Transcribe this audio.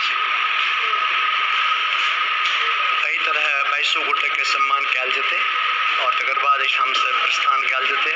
अछि। एहि तरहे 22 गोटेके सम्मान कयल जेतै आओर तकर बाद एहिठामसँ प्रस्थान कयल जेतै।